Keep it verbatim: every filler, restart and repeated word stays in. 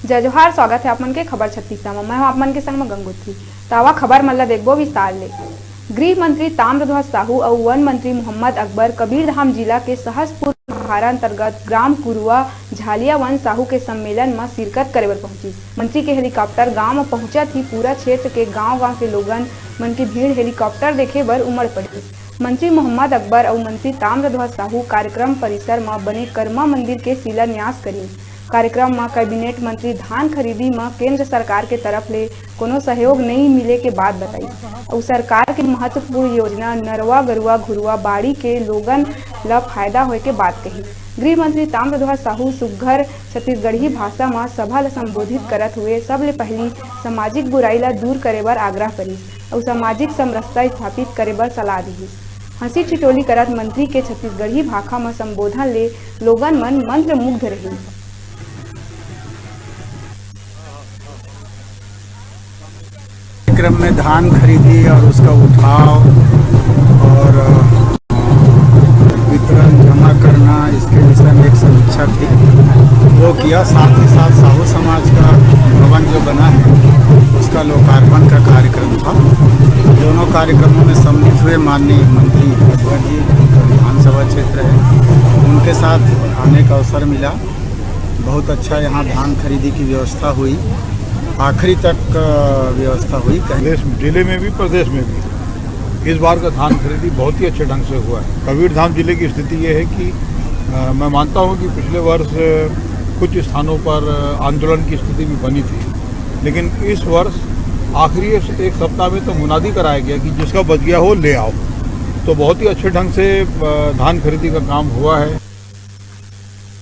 जय जोहार, स्वागत हे आप मन के खबर छत्तीसा म। मैं हूं आप मन के संग म गंगोत्री। त आवा खबर मन ला देखबो विस्तार ले। गृह मंत्री ताम्रध्वज साहू अउ वन मंत्री मोहम्मद अकबर कबीरधाम जिला के सहसपुर भारा अंतर्गत ग्राम कुरुआ झालिया वन साहू के सम्मेलन म शिरकत करे बर पहुंचिस। मंत्री के हेलीकॉप्टर गांव म पहुंचत ही पूरा क्षेत्र के गांव-गांव के लोगन मन के भीड़ हेलीकॉप्टर देखे बर उमड़ पड़िस। मंत्री मोहम्मद अकबर अउ मंत्री ताम्रध्वज साहू कार्यक्रम परिसर म बने करमा मंदिर के शिलान्यास करिन। कार्यक्रम म कैबिनेट मंत्री धान खरीदी म केंद्र सरकार के तरफ ले कोनो सहयोग नइ मिले के बात बताइस अउ सरकार के महत्वपूर्ण योजना नरवा, गरुवा, घुरुवा, बाड़ी के लोगन ल फायदा होय के बात कहिस। गृह मंत्री ताम्रध्वज साहू सुग्घर छत्तीसगढ़ी भाषा म सभा ल संबोधित करत हुए सबले पहिली सामाजिक बुराई ल दूर करे बर आग्रह करिस अउ सामाजिक समरसता स्थापित करे बर सलाह दिहिस। हंसी ठिठोली करत मंत्री के छत्तीसगढ़ी भाखा म संबोधन ले लोगन मन मंत्रमुग्ध रहिन। क्रम में धान खरीदी और उसका उठाव और, अ, वितरण जमा करना, इसके विषय में एक समीक्षा थी, वो किया। साथ ही साथ साहू समाज का भवन जो बना है, उसका लोकार्पण का कार्यक्रम था। दोनों कार्यक्रमों में सम्मिलित हुए माननीय मंत्री अकबर जी, उनका विधानसभा क्षेत्र है, उनके साथ आने का अवसर मिला। बहुत अच्छा यहाँ धान खरीदी की व्यवस्था हुई, आखिरी तक, अ, व्यवस्था हुई। कहीं प्रदेश, जिले में भी, प्रदेश में भी इस बार का धान खरीदी बहुत ही अच्छे ढंग से हुआ है। कबीरधाम जिले की स्थिति ये है कि, अ, मैं मानता हूँ कि पिछले वर्ष, अ, कुछ स्थानों पर, अ, आंदोलन की स्थिति भी बनी थी, लेकिन इस वर्ष आखिरी एक सप्ताह में तो मुनादी कराया गया कि जिसका बच गया हो, ले आओ। तो बहुत ही अच्छे ढंग से, अ, धान खरीदी का काम हुआ है।